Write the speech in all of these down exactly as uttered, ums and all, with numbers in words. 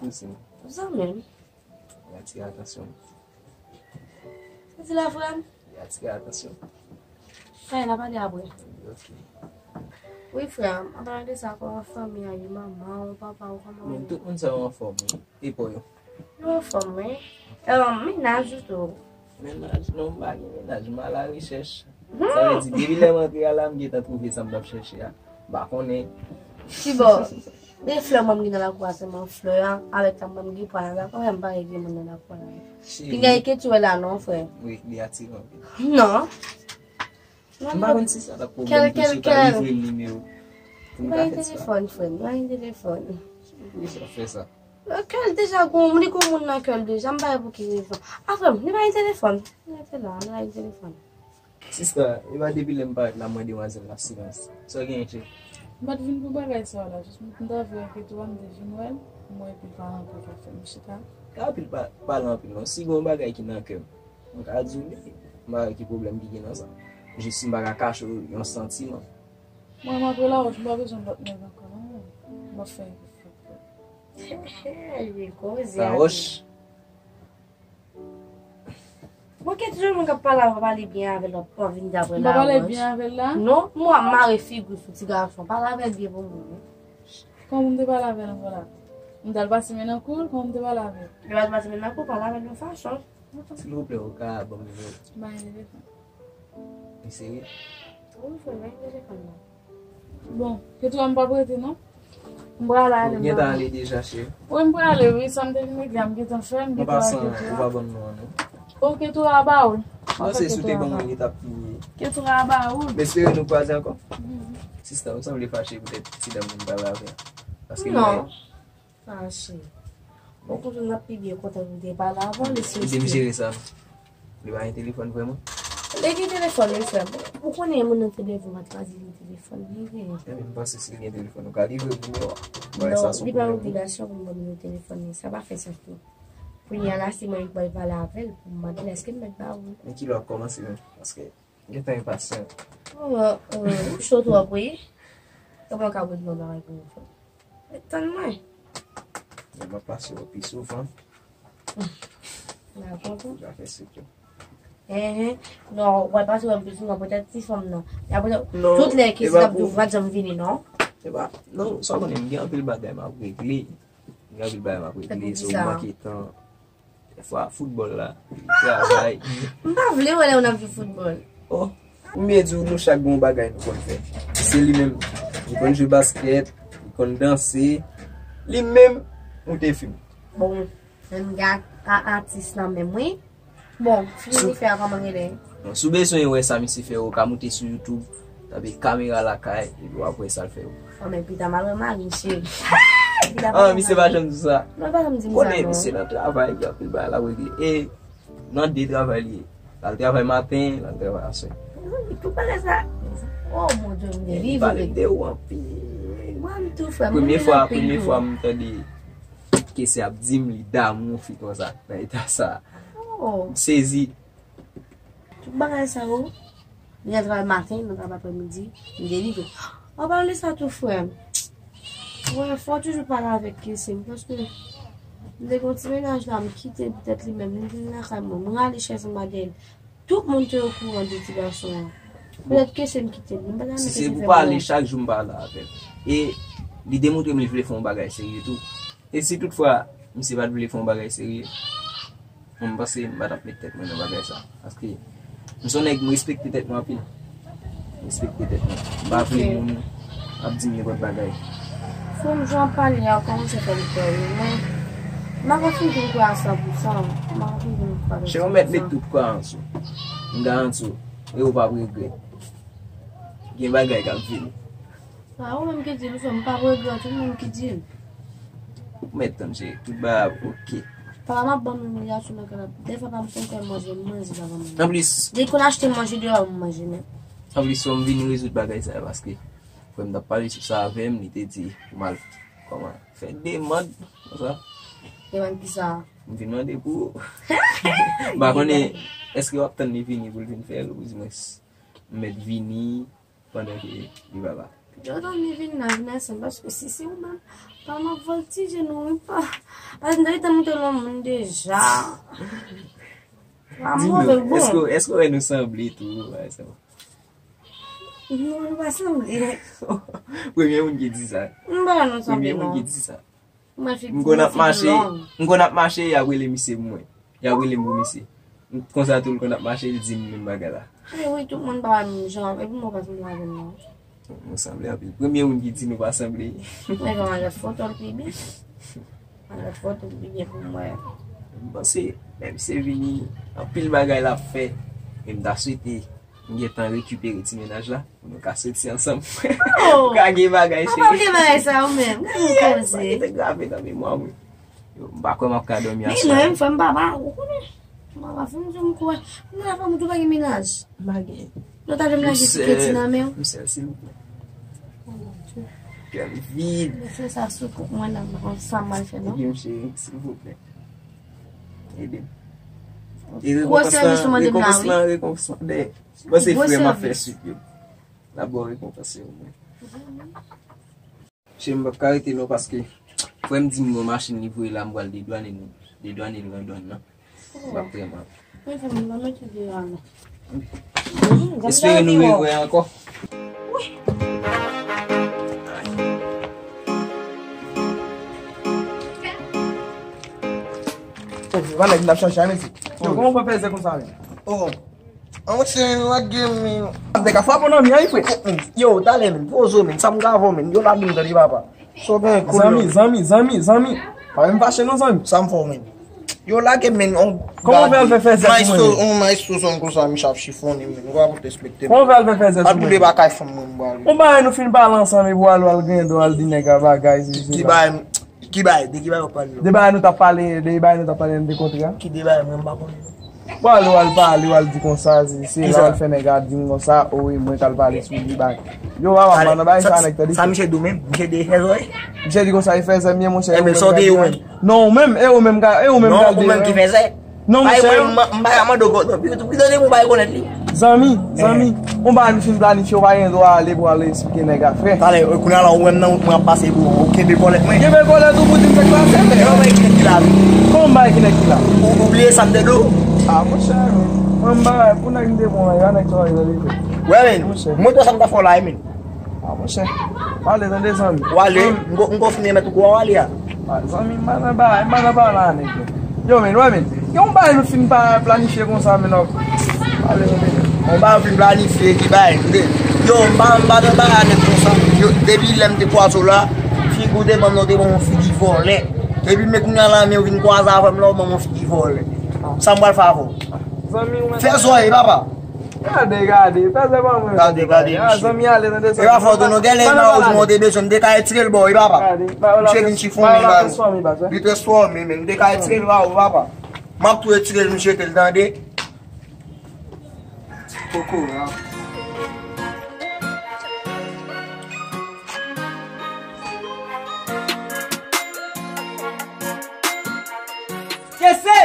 Kouzin. Zanmi m. Li atire atansyon m. Sa di la, frè m? Li atire atansyon m. Kay la pale apre. Ok. Wi, frè m, an palan de sa, kòman fanmi an ye, manman w, papa w, kòman yo ye? Men tout moun sa yo anfòm, wi. E pa w yo? Yo anfòm, wi. Mennaj ou tou? Mennaj, non, m pa gen mennaj, m alarechèch. Sa vle di, depi lè m antre a la, m gentan twouve sa m t ap chèche a. M pa konnen. Kibò? De flè mwen m gen nan lakou a, sèlman flè a, avèk sa mwen m gen pwa la, kòman m pa gen moun nan lakou a la? Cheri. Pinga e ke tu wè la non, frè. Wi, li atire anpil. Non. M pa konn si sa t ap pwoblèm plis ou ta livre l nimewo pou m ka fè sa. Li pa gen telefòn, frè m, li pa gen telefòn. Poukisa w fè sa? Kè l deja gon, li gon moun nan kè l deja, m pa wè pou ki rezon. A, frè m, li pa gen telefòn. Li rete la, li pa gen telefòn. Sista, e pa depi lè m parèt la, m wè demwazèl la silans. Sa w genyen, cheri? M pa t vin pou bagay sa yo la, jis m t anvi wè Ketura, m te vin wè l, m wè epi l pale anpil k ap fè m chita. Ka anpil pa, pale anpil non. Si gon bagay ki nan kè m, m ka di w li, m pa wè ki pwoblèm ki gen nan sa. Jis m pa ka kache w yon santiman. Mwen, m ap rele Laroche, m pa bezwen lòt nèg ankò non. M ap fè yon fòt. Li koze avè m. Laroche. Bon, gen toujou moun k ap pale avè w, pale byen avè l, w ap vin di apre Laroche. M pa pale byen avè l la? Non, m ap mare figi w sou ti gason. Pale avè l byen pou mwen, wi. Kòman pou m te pale avè l ankò la? M t al pase men nan kou l, kòman m te pale avè l? Lè w al pase men nan kou l, pale avè l yon fason. Silvouplè, ou ka ban m nimewo? M pa gen telefòn. Li serye? Wi, frè m, pa gen telefòn non. Bon, Ketura m p ap rete non. M prale ale. Ou gentan ale deja, cheri? Wi, m prale, wi. Sa m te vin regle a, m gentan fè, m gentan al Ketura. An pasan, ou pa ban m non an non. Bon, Ketura ba ou l. Non, se si w te ban mwen li t ap pi. Ketura ba ou l. M espere nou kwaze ankò. Sista, ou sanble fache poutèt ti dam nan m pale avè a. Paske m wè. Non. Fache. Bon, kote n ap pi byen kontan pou te pale avè w, li sou. Ede m jere sa. Li pa gen telefòn vrèman? Li gen telefòn, wi, frè m. Ou konnen moun nan te leve maten, pa di li gen telefòn, li gen. Ebyen, m panse si l gen telefòn, ou ka livre l nimewo a. Non, li pa obligasyon pou m ban m nimewo telefòn li. Sa pa fè sans non. Kounye a la, se mwen ki pral pale avè l pou m mande l èske m mèt ba ou l. Men kilè w ap kòmanse menm? Paske Gentan enpasyan. Oh, oh, ou cho twòp, wi. Kòman w ka pran yon bagay pou yon fanm? Ret tann mwen. Men m ap pase w pi souvan. Dakò, tonton. Zafè sèt yo. Enhen. Non, w ap pase w pi souvan, poutèt ti fanm nan. E apre, tout lè ke si l ap di w, w pa t janm vini, non. E pa, non, sa w konnen, m gen anpil bagay m ap regle. M gen anpil bagay m ap regle, so m manke tan. Dèfwa, foutbòl la, travay. M pa vle wè lè w ap jwe foutbòl. Oh, m byen di w, nou chak gen yon bagay nou konn fè. Se li menm, li konn jwe baskèt, li konn danse. Li menm, moute fim. Bon, menm gad a atis nan menm, wi. Bon, fim li fè a kòman genlè? Bon, si w bezwen wè sa misye fè, ou ka moute sou YouTube, tape Kamera Lakay, epi w ap wè sa l fè yo. Oh, men pita m al wè mari m, cheri. Ah, misye pa janm di sa. Non, l pa janm di m sa, non. Konnen misye nan travay, gen anpil bagay l ap regle. E nan de travay li ye. L al travay maten, l al travay aswè. Tout bagay sa. Oh, mon Dieu, m delivre. Li pale m de ou anpil. Mwen, m tou frè m. Premye fwa, premye fwa m tande Kessy ap di m li damou fi konsa, nan eta sa. Oh. M sezi. Tout bagay sa yo, li nan travay maten, li nan travay aprèmidi, li delivre. An palan de sa tou, frè m, wè, fò w toujou pale avèk Kessy, paske m te gen yon ti mennaj la, m kite l poutèt li menm, li vin lakay mwen, m rale chèz anba dèyè l. Tout moun te okouran de ti gason an. Poutèt Kessy m kite l, m pa t renmen Kessy fè bagay. Si se pou pale, chak jou m pale avè l. E li demontre m li vle fè yon bagay serye tou. E si toutfwa, misye pa t vle fè yon bagay serye, mwen, m panse m pa t ap met tèt mwen nan bagay sa. Paske m se yon nèg, m respekte tèt mwen anpil. M respekte tèt mwen. M pa vle moun ap di m nenpòt bagay. Frè m, jan w ap pale a, w kòmanse fè m pè, wi, men m pa fin fin kwè a san pou san. M pa fin fin kwè a san pou san. Cheri, ou mèt met tout kwayans ou. M garanti w. E ou p ap regrèt. Gen bagay k ap vini. A, ou menm ki di l, ou fè m pa regrèt, ou menm ki di l. Ou mèt tann, cheri, tout bagay ap oke. Papa m ap ban m imilyasyon nan kè la. Dèfwa pa m konn fè manje, m manje papa m. Anplis. Li konn achte manje deyò, m manje, men. Anplis, fò m vin rezoud bagay sa yo, paske frè m t ap pale sou sa avè m, li te di pou m al, kòman, fè demann, konsa. Demann kisa? M vin mande pou ou. M pa konnen, èske w ap tann li vini pou l vin fè l, oudimwens m mèt vini, pandan ke li pa la. Yo, zanmi, vin la, vin ansanm, paske si se ou menm, pa m ap vòltije nou, wi, pa. Paske m te gentan montre l yon moun deja. Pa move, bon. Èske, èske w wè nou sanble tou, pa egzanp? Non, nou pa sanble. Premye moun ki di sa. M pa wè nou sanble, non. Premye moun ki di sa. M wè figi nou, figi nou long. M konn ap mache, m konn ap mache, y ap rele misye pou mwen. Y ap rele m pou misye. Konsa tou l konn ap mache, l di m menm bagay la. E wi, tout moun pa wè menm jan, epi mwen pa sanble avè l, non. Nou sanble anpil. Premye moun ki di nou pa sanble. Men jan m al foto l pi byen. M al foto l pi byen pou m wè. M panse, menm se vini, anpil bagay l ap fè. E m ta swete m gentan rekipere ti mennaj la, pou nou ka soti ansanm. Oh! Ou ka gen bagay, cheri. Papa, ou gen bagay sa ou menm. Gade koze. Bagay te grave nan memwa mwen. Yo, m pa kwè m ap ka dòmi aswè a. Men mwen, frè m, papa, ou konnen. M pa fè m di m kwè. M la fè m tou pa gen mennaj. M pa gen. Nou ta jwenn lage ti kredi nan men w. M sèl, silvouplè. Oh, mon Dieu. Kè m vid. Mesye sa sou kont mwen nan, m pa konn sa m al fè, non. Ede m, cheri, silvouplè. Ede m. E rekonpans lan, rekonpans lan, rekonpans lan, dèyè. Bon, se frè m ap fè sik yo. L ap ba w rekonpans yo, mwen. Cheri, m p ap ka rete non, paske frè m di m gon machin li voye la, m pral dedwannen, dedwannen l nan dwàn nan. M p ap vrèman. Mwen fè m nan mete deyò a non. Espere nou rewè ankò. Wi. Valè, n ap chache a, mesi. Yo, kòman w fè fè zè konsa, men? Oh. An, monchè, lage men. M te ka frape w nan mi a, wi, frè. Yo, talè, men. Poze w, men. Sa m ka avè w, men. Yo, lage m, tande, papa. Sa w gen, koul. Zanmi, zanmi, zanmi, zanmi. Pa menm fache non, zanmi. Sa m fè w, men. Yo, lage m, men. Kòman w fè al fè fè zè sou mwen, men? On maestro son konsa, misye ap chifonnen, men. Ou pa pou respekte m. Kòman w fè al fè fè zè sou mwen? Ap boule bakay fanm mwen, m pale. On bagay nou fin pale ansanm, epi w al, w al gen dwa al di nèg a bagay, sesi, sela. Ki bagay? Ki bagay? De ki bagay w ap pale la? De bagay nou t ap pale, de bagay nou t ap pale, n te kontre a. Ki de bagay mwen m pa konnen? Bon, ale w al pale, w al di konsa, se, se la w al fè nèg a di m konsa, o, e mwen k al pale sou li, bagay. Yo, papa, m pa nan bagay sa, nèg, tande. Sa misye di w menm? Misye di fè zòrèy? Misye di konsa, e fè zè m ye, monchè. Enben, sa w te ye w menm? Non, ou menm, e ou menm ka, e ou menm ka di. Non, ou menm ki fè zè? Non, monchè. Ay, mwen, m, m pa ka mande w kòb non. Pito, pito de mwen bay konnen li. Zanmi, zanmi, on bagay nou fin planifye, ou pa gen dwa ale pou ale esplike nèg a, frè. Talè, kounye a la, ou wè m nan wout mwen ap pase pou ou kenbe kòlèt mwen. Kenbe kòlèt ou pou di m fèk pase, frè. Yo, bay ki nèg ki la. Kòman bay ki nèg ki la? Ou, ou bliye sa m te di w? Ah, monchè, mwen m pa, pou nèg m te pran, yo, nèg sa yo rive. Wè, men, monchè, mwen, sa m ta fè w la, men. Ah, monchè. Pale, tande, zanmi. W ale, m ko, m konfime mèt ou kwa w ale a. Ah, zanmi, m pa nan bagay, m pa nan bagay la, nèg. Yo, men, wè, men. Gen yon bagay nou fin pa planifye konsa, men, non. Pale, tande. Yon bagay nou fin planifye ki bagay, tande. Yo, m pa, m pa nan bagay nèg konsa. Yo, depi lè m te kwaze w la, figi w te ban m, non, te ban m yon figi vòlè. Epi, men kounye a la, men ou vin kwaze avè m la, ou ban m yon figi vòlè. Sa m pral fè avè w? Zanmi, ou fè zòrèy, papa. Gade, gade, fè zè pa mwen. Gade, gade, misye. Zanmi, ale, tande, zanmi. E pa fòt ou non, gen lè mawozo mwen te bezwen, m te ka retire l ba w, wi, papa. Misye vin chifonnen ba nou. Li transfòme, men m te ka retire l ba w, papa. M ap tou retire l, m jete l, tande. Koko, ya. Kese!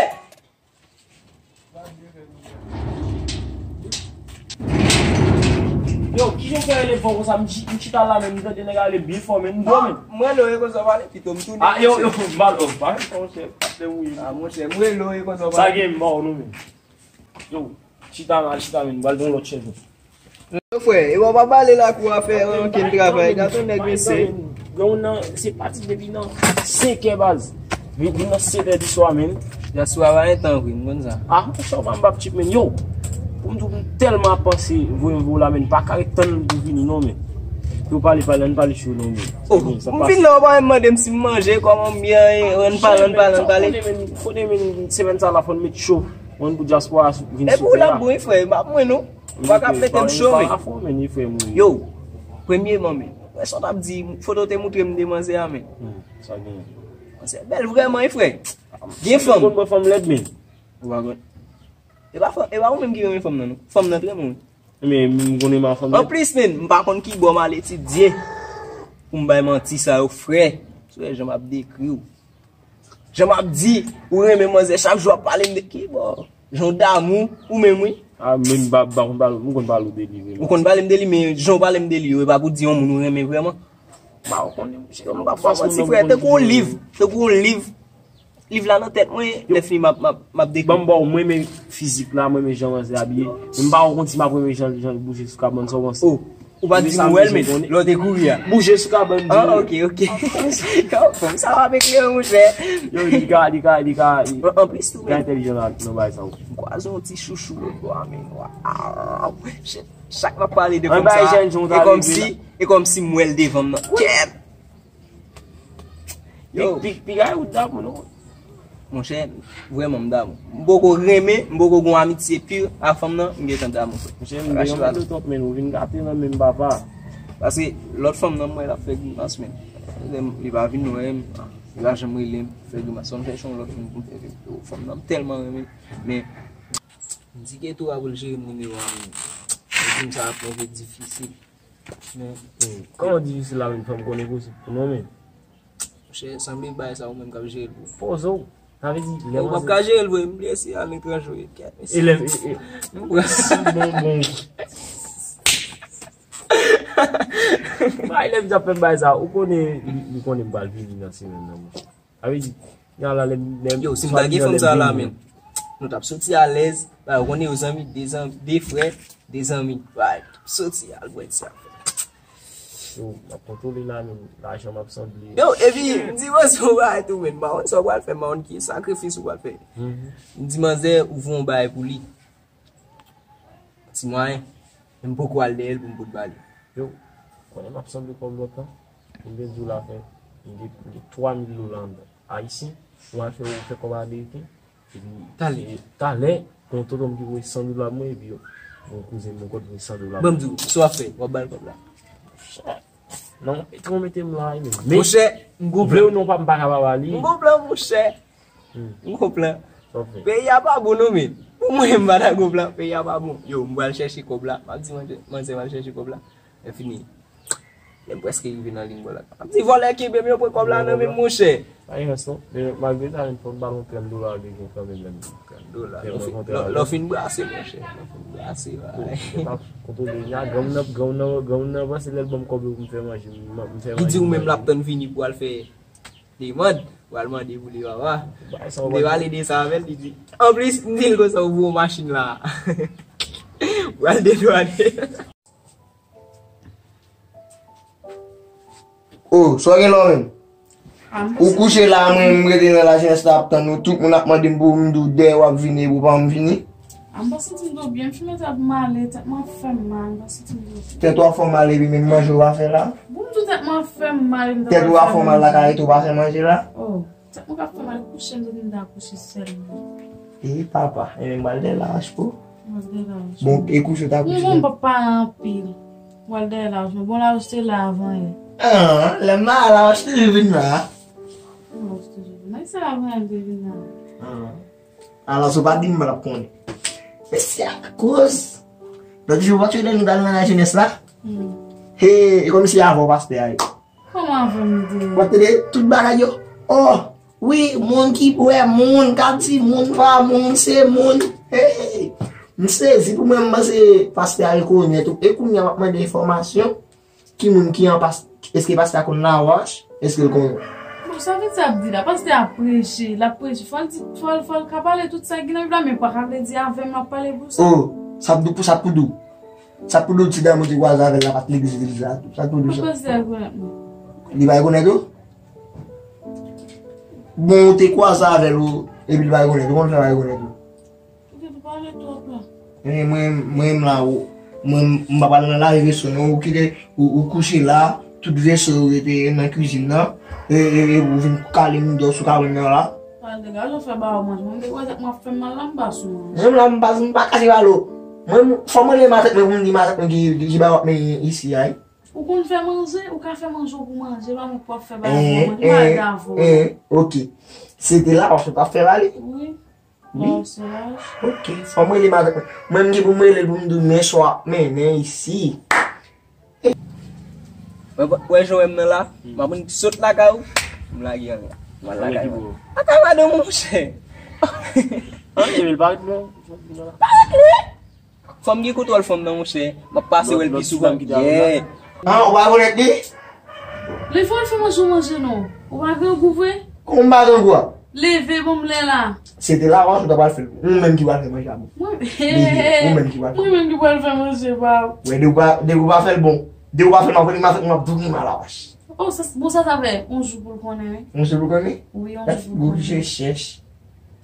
Yo, kijan w fè rele fò konsa? M chi-, m chita la menm, m tande nèg a rele byen fò, men m dòmi. Ah, mwen rele w konsa, pale pito, m tounen. Ah, yo, yo, m pa, oh, pa fè sa, monchè, pa fè wouye. Ah, monchè, m rele w konsa, pale. Sa gen mò, nou, men. Yo, chita la, chita, men, m pral pran lòt chèz. Yo, frè, e w pa pale lakou a fè ankenn travay. Gade yon nèg mesye. Yo, nan, se pati depi nan senkè, baz. Vin, vin nan setè di swa, men. Diaspora pa gen tan vre, m konn sa. Ah, monchè, w pa m p ap tchip, men. Yo, pou m di w, m tèlman ap panse voye m voye w la, men. Pa ka ret tann pou vini, non, men. Yo pale, pale, ann pale cho, non, men. Oh, m vin la, w pa menm mande m si m manje, kòman m ye, ann pale, ann pale, ann pale. Konnen, men, konnen, men, semèn sa la, fò n met cho. Mwen pou diaspora vin sou tè a. Epi w la bon, wi, frè, e pa pou mwen, non. Ou pa ka mete m cho, men. Yo, premyèman, men. Wè sa w t ap di, foto w te moutre m de manzè a, men. Hmm, sa gen. Manzè bèl vrèman, wi, frè. Gen fanm. Ou konn mwen fanm lèd, men. Ou pa konn. E pa fanm, e pa ou menm ki renmen fanm nan, non. Fanm nan t renmen w. Men, m konnen m a fanm lèd. Anplis, men, m pa konn ki bò m al etidye. Pou m bay manti sa yo, frè. Sou jan m ap dekri w. Jan m ap di, ou renmen manzè, chak jou w ap pale m de ki bò. Jan w damou, ou menm wi. Ah, men m pa, pa konn pale, m konn pale w de li, men. Ou konn pale m de li, men jan w pale m de li yo, e pa pou di yon moun ou renmen vrèman. Ba, ou konnen, monchè, m pa fòs moun ti frè, tankou yon liv, tankou yon liv. Liv la nan tèt mwen, lè fini m ap, m ap, m ap dekri. Ban m ba w, mwen renmen fizik la, mwen renmen jan manzè abiye. Men m pa konn si m ap renmen jan, jan l bouje sou kabann, sa w panse? Oh, ou pa di m ou wè l, men lè w te kouri a. Bouje sou kabann di. Ah, ok, ok. Yo, fanm sa w ap eklere, monchè. Yo, li ka, li ka, li ka, li ka entèlijan nan, nan bagay sa yo. M kwaze yon ti chouchou lòt bò a, men, waw. Chak m ap pale de fanm sa, e kòmsi, e kòmsi m wè l devan m nan. Kèt! Yo. Pi, pi, pi gay ou damou, non? Monchè, vrèman, m damou. M poko renmen, m poko gon amitye pi a fanm nan, m gentan damou, frè. Monchè, m gen yon mèt twòp, men ou vin gate nan men m, papa. Paske lòt fanm nan, m wè l ap fè grimas, men. Li pa vin wè m, li pa janm rele m, fè grimas. Fò m chèche yon lòt moun pou m fè grimas. Fanm nan, m tèlman renmen, men m di Keto a pou l jere m nimewo a, men. Li di m sa ap twò difisil. Men, hmm, kòman difisil la menm, fanm konnen posib pou non, men. Monchè, sanble bagay sa ou menm k ap jere l pou ou. Poze w. Sa vle di, lè ou p ap ka jere l vre, m bliye si al etranje ou ye, kèt, mesye. E lè, e, e, m pran si bon, bon. Bay lè m t ap fè bagay sa, ou konnen, li, li konnen m pral vini nan semèn nan, monchè. Sa vle di, y a la lè, lè, yo, si m ta gen fanm sa la, men, nou t ap soti alèz, ba, ou konnen yo zanmi, de zanmi, de frè, de zanmi, ba, soti al bwè ti afè. Yo, m ap kontwole la, men, lajan m ap sanble. Yo, epi, m di, bon, se yon bagay tou, men, m pa konn sa w pral fè, m pa konn ki sakrifis ou pral fè. M di, manzè, ou voye yon bagay pou li. Ti mwayen. Men m poko al dèyè l pou m pot ba li. Yo, konnen m ap sanble kòb lontan. M te di w la fè, m gen, m gen twa mil dola anndan. Ayisyen, ou al fè, ou fè kòb ameriken. Epi, talè, talè, gon tonton m ki voye san dola pou mwen, epi yo, gon kouzen m ankò t voye san dola pou mwen. Ban m di w, sa w ap fè, w ap ba l kòb la. Non, e tron mete m la, men. Monchè, m gon plan. Vle ou non, pa, m pa ka pa ba li. M gon plan, monchè. Hmm. M gon plan. Sa w fè? Peyi a pa bon non, men. Pou mwen, m pa ta gon plan. Peyi a pa bon. Yo, m pral chèche kòb la. M ap di manzè, manzè m al chèche kòb la. Lè fini. Lè m prèske rive nan liy bò la. M ap di vòlè kenbe m, yo pran kòb la nan men m, monchè. Pa gen rès non. Men malgre sa, men fò m ba l yon trant dola deja kanmenm, menm. Trant dola. Lè w fin, lè w fin brase, monchè. Lè w fin brase, bay. Kontwole, y a granmoun nan, granmoun nan, granmoun nan panse lè l ban m kòb yo pou m fè manje, m, m fè manje. Li di ou menm l ap tann vini pou al fè demann, pral mande pou li papa. M te pale de sa avè l, li di. Anplis, m di l konsa ou voye machin la. Pral detwane. Oh, sa w gen la w menm? Ou kouche la, mwen, m rete nan lajenès la ap tann ou. Tout moun ap mande m pou m di w dèyè w ap vini, epi w pa janm vini. A m pa santi m twò byen, m fin mete ap male, tèt mwen ap fè m mal, m pa santi m twò byen. Tèt ou ap fè w mal epi menm manje w pa fè la? Bon, m di w tèt mwen ap fè m mal, epi m ta pral fè manje. Tèt ou ap fè w mal la ka rete w pa fè manje la? Oh, tèt mwen ka fè m mal, kouche m te di m ta kouche sèlman. E papa, e menm m pral dèyè lawòch pou. M pral dèyè lawòch. Bon, e kouche w ta kouche. Bon, m pa pale anpil. M pral dèyè lawòch, men bon lawòch te la avan yè. Ah, lè m la, lawòch toujou vin la. Lawòch toujou vin la. Nan se la avan yè m te vin la. Ah. Alò, si w pa di m, m pa t ap konnen. Men se akoz. Lòt jou, w pa t wè lè nou t al nan lajenès la? Hmm. He, e kòmsi avè w pastè a ye. Kòman avè m li te ye? W ap tande tout bagay yo. Oh, wi, moun ki bwè moun, k ap di moun pa moun, se moun. Hey, m sezi pou mwen, m panse pastè a rekonèt ou. E kounye a, w ap mande enfòmasyon. Ki moun ki an pas-, èske pastè a konn lawòch? Èske l konn... Bon, sa vle di ap di la, pastè a preche, l ap preche, fò l di, fò l, fò l ka pale tout sa ki nan Bib la, men pa ka vle di avè m l ap pale pou sa. Oh, sa pou, pou sa pou di w. Sa pou di w ti dam ou te kwaze avè l la pa t legliz legliz la tou. Sa pou di w sa. Pastè a rekonèt mwen. Li pa rekonèt ou? Bon, ou te kwaze avè l ou, epi li pa rekonèt ou, kòman l fè pa rekonèt ou? Ou te pale twòp la. Men mwen, mwen m la, ou, mwen m pa pral nan lari resto non, ou kite, ou, ou kouche la, tout veso yo rete nan kwizin nan, e, e, e ou vin kale m dò sou kabann nan la. Pral degaje w fè ba ou manje, mwen m te kwè tèt mwen ap fè m mal la, m pa sou manje. Mwen m la, m pa, m pa kache pale w. Mwen, fò mwen rele matant mwen pou m di matant mwen ki, ki, ki ba w ap menye isi a, wi. Ou konn fè manje, ou ka fè manje ou pou manje, pa mwen pou ap fè bagay pou manje, m pa dakò. Eh, eh, ok. Se te la, paske w t ap fè pale. Wi. Wi. Bon, se la. Ok, fò m rele matant mwen. Mwen, m gen pou m rele l pou m di w men sa w ap mennen isi. Mwen, wè jan w wè m nan la, m ap sot lakay ou, m lage anlè. M al lakay mwen. Lakay madanm ou, monchè. An, Emil, pa ret non. Pa ret non. Fanm gen kontwòl fanm nan, monchè. M ap pase wè l pi souvan. Yeah. Ah, ou pa rekonèt li? Leve al fè manje, w manje non. Ou pa grangou vre? Kòman m pa grangou a? Leve, ban m lè la. Se te lawòch ou ta pral fè l. Ou menm ki pral fè manje a bon. Mwen, leve, ou menm ki pral fè. Mwen menm ki pral fè manje, pa. Wè, depi ou pa, depi ou pa fè l bon. Depi ou pa fè l, m ap vini, m ap, m ap vini, m ap lawòch. Oh, sa, bon, sa, sa fè yon jou pou l konnen, wi. Yon jou pou l konnen? Wi, yon jou pou l konnen. Gwo je chèch.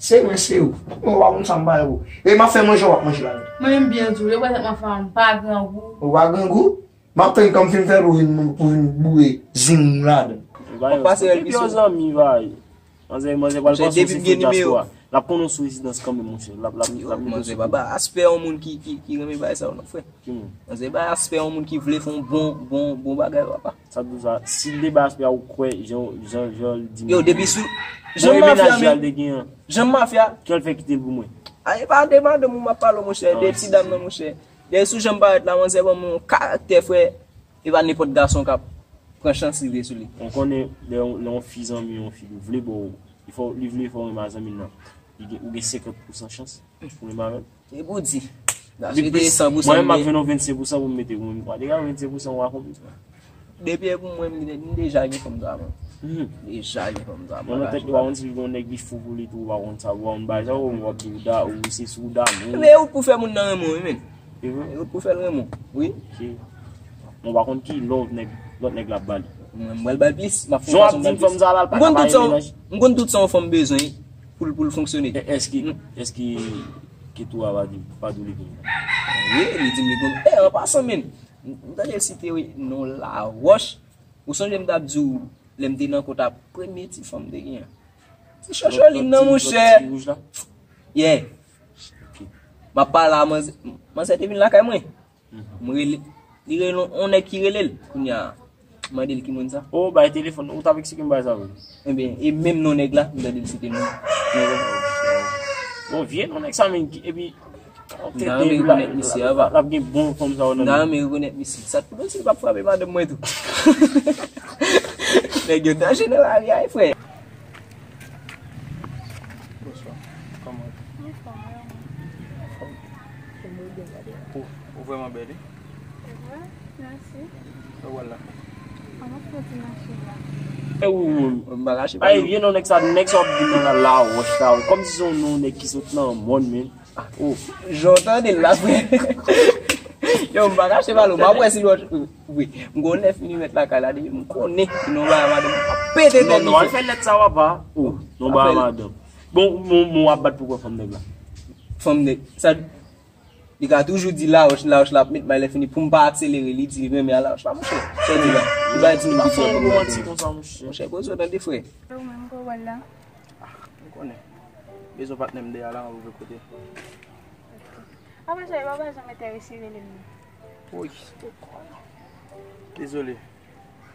Se mwen, se ou. Mwen pa konn sa m pa yo. E m ap fè manje, w ap manje la. Mwen menm byen tou, yo pa tèt mwen fè m pa grangou. Ou pa grangou? M ap tann kan m fin fè l pou vin, pou vin boure zing ladan. Ou pase wè l pi sou. Zanmi, bay. Manzè, manzè pral pase w sou fè dyaspora. L ap konnen w sou rezidans kanmenm, monchè. L ap, l ap, l ap mete w sou. Manzè, papa, aspè yon moun ki, ki, ki renmen bagay sa yo, non, frè. Ki moun? Manzè, bay aspè yon moun ki vle fè yon bon, bon, bon bagay, papa. Sa di w sa, si l te bay aspè a, ou kwè, jan, jan, jan l di. Yo, depi sou, jan mafya, menm menaj li al te gen an. Jan mafya. Kè l fè kite l pou mwen. A, e pa de madanm ou m ap pale, monchè, de ti dam nan, monchè. Dèyè sou jan m parèt la, manzè ban m yon karaktè, frè. E pa nenpòt gason k ap pran chans rive sou li. Ou konnen, lè yon, lè yon fi zanmi yon fi, li vle ba w, li fè w, li vle fè w renmen a zanmi l nan. Li gen, ou gen senkant pousan chans pou renmen avè l. E pou di. Li gen san pousan. Mwen menm, m ap jwenn yon vennsenk pousan pou m mete pou mwen. Mwen deja vennsenk pousan, ou pa konprann. Depi e pou mwen, m deja gen fanm dwa mwen. Deja gen fanm dwa mwen. Mwen nan tèt ou pa konn si yon nèg li fou pou li tou, ou pa konn sa, ou pa konn bagay sa, ou w ap di ou da, ou se sou damou. Men ou pou fè moun nan renmen w, wi, men. E vre? Ou pou fè l renmen w, wi. Ok. Mwen pa konn ki love nèg, lòt nèg la ap ba li. Mwen, mwen ba l plis, m ap fè yon fason ba l plis. Jan w ap di m fanm sa la, l pa ka pa gen menaj. M konn tout sa yon fanm bezwen pou l, pou l fonksyone. E, èske, èske Ketura pa di, pa di w li gen? Wi, li di m li gen. E, an pasan, men. M tande l site, wi, non Lawòch. Ou sonje m t ap di w, lè m te nan kont a premye ti fanm m te genyen? Ti Chocholine nan, monchè. Ti wouj la? Yeah. Ok. M ap pale a manzè, manzè te vin lakay mwen. M rele, li rele yon nèg ki rele l. Kounye a, m mande l ki moun sa. Oh, bay telefòn, ou t ap eksplike m bagay sa vre. Ebyen, e menm non nèg la, m tande l site non. Bon, vye non nèg sa, men, epi M ta renmen rekonèt misye, apa. L ap gen bon fanm sa yo nan men. M ta renmen rekonèt misye. Sa t pou si l p ap frape madanm mwen tou. Nèg yo danje nan lari a, wi, frè. Bonswa. Kòman w ye? Anfòm. Ou, ou vrèman bèl, wi. Se vre? Mèsi. Sa w wè la? An, m ap fè ti mache la. E ou menm? M pa kache pa yo. Ay, vye non nèg sa, nèg sa w ap di nan la, Lawòch la, kòmsi se yon non nèg ki sot nan mòn, men. Oh, jan w tande l la, frè. Yo, m pa kache pale w, m ap wè si l wè. Wi, m gon nèf milimèt lakay la, depi m konnen si non bagay madanm, m ap pete tèt li. Non, non, al fè lèt sa, papa. Oh, non bagay madanm. Bon, bon, bon, w ap bat pou kò fanm nèg la. Fanm nèg, sa, li ka toujou di Lawòch, Lawòch la ap met may lè fini pou m pa akselere, li di li renmen a Lawòch la, monchè. Sa di la, li pa di m. Pa fè yon romantik konsa, monchè. Monchè, poze w tande, frè. Ou menm, kòman w wè l la? Ah, m konnen. Bezwen patnè m deyò la, m ap ouvri kote. Apre sa, yo pa janm enterese rele m non. Woy. Dezole.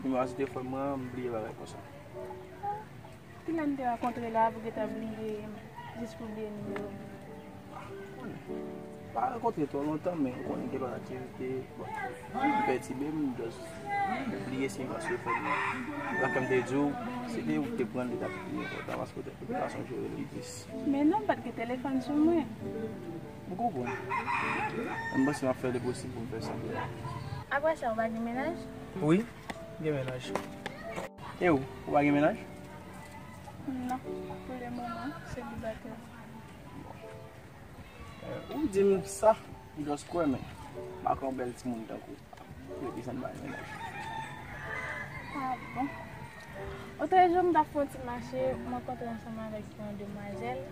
Nimewo a sou telefòn mwen an, m bliye bagay konsa. Kilè n te rankontre la pou gentan bliye m, jis pou bliye nimewo m? M pa rankontre twò lontan, men ou konnen gen lòt aktivite, bon, m pètibe m, m just bliye si m pa sou telefòn mwen. Sa fè m te di w, si te ou ki te pran l, li t ap pi enpòtan, paske ou te, ou te ka sonje rele m plis. Men non, m pa t gen telefòn sou mwen. M konprann. M panse m ap fè le posib pou m fè sa pou ou. Apre sa, ou pa gen mennaj? Wi, m gen mennaj. E ou, ou pa gen mennaj? Non, pou le moman, selibatè. Eh, ou di m sa, m just kwè, men m pa kwè yon bèl timoun tankou ou. Yo desann bay mennaj. Ah bon? Otrejou, m t ap fè yon ti mache, m rankontre ansanm avèk yon demwazèl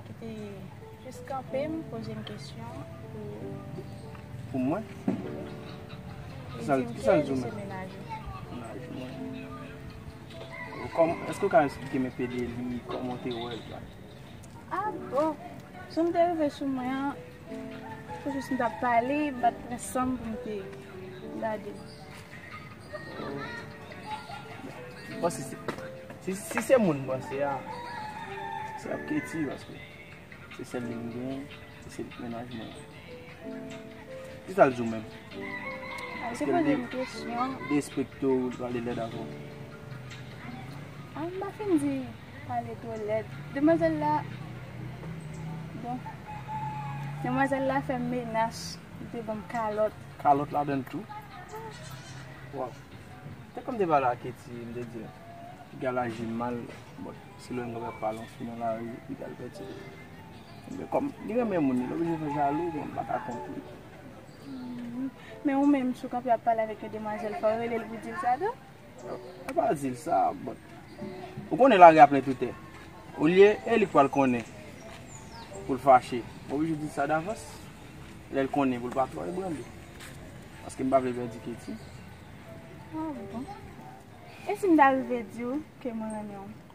ki te jis kanpe m, poze m kesyon pou... Pou mwen? Kisa l di w menm? Li di m ke li se mennaj ou. Mennaj mwen. Kòm, èske w ka eksplike m enpe de li, kòman w te wè l la? Ah bon, jan l te rive sou mwen an, se jis m t ap pale, m pa t pran san m pou m te gade l. Bon, si, si, si, si se moun m panse a, se ap Katie, paske se sèl li m genyen, se sèl mennaj mwen. Kisa l di w menm? Èske l de-, derespekte w, li pale lèd avè w? Ah, m pa fin di pale twò lèd. Demwazèl la, bon, Demwazèl la fè m menaj, li te ban m kalòt. Kalòt ladan l tou. Waw. Te kòm te pale ak Keti, m te di l, piga l aji mal, bon, si lè m kapab pale yon fi nan lari, piga l pèdi. Men kòm li renmen moun, li oblije fè jalou, bon, m pa ka kont li. Men ou menm, si w kanpe ap pale avèk yon demwazèl, fò w rele l pou di l sa tou? Mwen pa di l sa, but ou konnen lari a plen toutè. Olye e li k pral konnen pou l fache, m oblije di l sa davans. Lè l konnen pou l pa twò ebranle. Paske m pa vle pèdi Keti. Ah bon. E si m ta rive di w ke mwen renmen w?